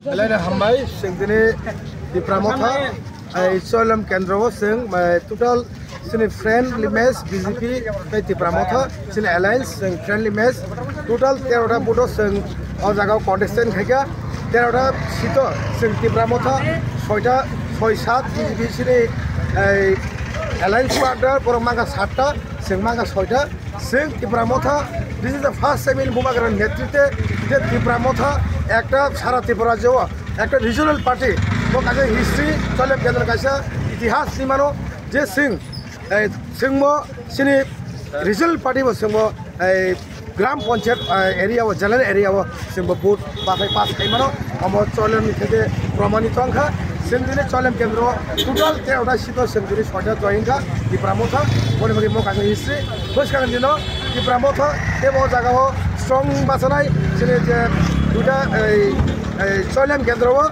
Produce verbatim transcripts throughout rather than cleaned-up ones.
Belai no hambai, chwng tini Tipra Motha, ai, Choilem Kendro o chwng, ai, total chini friendly match B J P tei Tipra Motha, chini alliance chwng friendly match, total tero ta vote o chwng o jaga o contestant khaikha, tero ta seat o chwng Tipra Motha, soita, soi sat B J P chini, ai, alliance partner borok mangkha satta, chwng mangkha soita. Chwng Tipra Motha, this is the first time in Bubagra netritwe je Tipra Motha ekta sara Tripura rajyo o ekta regional party, bo kaisa history, Choilem Kendro kaisa itihas ni mano je chwng, eh, chwngbo chini regional party bo chwngbo, eh, Gram Panchayat, eh, area o, general area o chwngbo vote bathai pass khai mano, omo Choilem ni theke promanito wngkha. Chwng tini Choilem Kendro total tero ta seat o chwng tini soita join kha Tipra Motha, boni bagwi mo kaisa history. Bwskang dino Tipra Motha tebo o jaga o strong bachanai chini je duita ei, ei Choilem Kendro o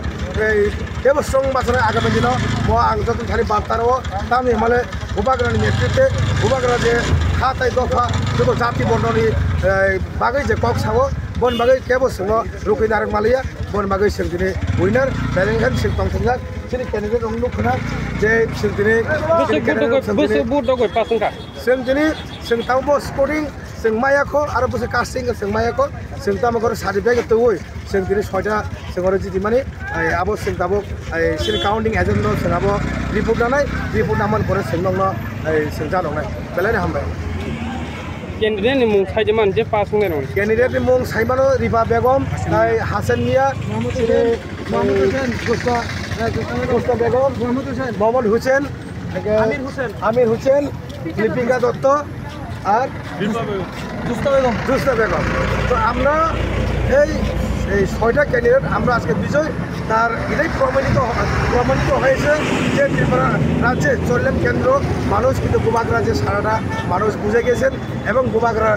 ei tebo strong bachanai agami dino mo ang joto thani barta rwo tamni hwnmale Bubagra ni netritwe Bubagra je kha tai dopha joto jati borno ni, ei, bagwi je kok sao boni bagwi kebo chwngno rukui narwk maliya. Boni bagwi chwng tini winner, beleng khe chwng tongthokjak. Chini candidate rok nukha na je chwng tini Bwswk candidate vote rok dogwi, chwng tini bwswk vote dogwi pass wngkha. Chwng tini chwng tamo bo sporting chwng maya kho, aro bwswk casting chwng maya kho, chwng tamo khe sadi bag twi chwng tini soita chwng oro jiti mani. Ai, abo chwng tabuk, ai, chini counting agent no chwng abo report nanai, report naman pore chwng nokno, ai, chwng janoknai. Belai no hambai. Candidate ni mung sai de man je pass wngnai rok. Candidate ni mung sai mano Riba Begum, tai Hasan Mia, Mohammad Hussein, Mohammad Hussein, Gusta, eh, Gusta Begum, Mohammad Hussein, Mohammad Hussein, Amir Hussein, Amir Hussein, Lipika Dotto, আর জুস্তা বেগম। জুস্তা বেগম। তো আমরা এই, এই ছয়টা ক্যান্ডিডেট আমরা আজকে বিজয়, তার এটাই প্রমাণিত হ-, প্রমাণিত হয়েছে যে ত্রিপুরা রাজ্যে চল্লেম কেন্দ্র মানুষ কিন্তু বুবাগ্রা যে সারাটা মানুষ বুঝে গেছেন এবং বুবাগ্রা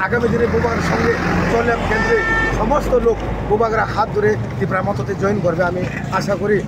আগামী দিনে বুবাগ্রার সঙ্গে চল্লেম কেন্দ্রে সমস্ত লোক বুবাগ্রা হাত ধরে ত্রিপুরা মততে জয়েন করবে আমি আশা করি।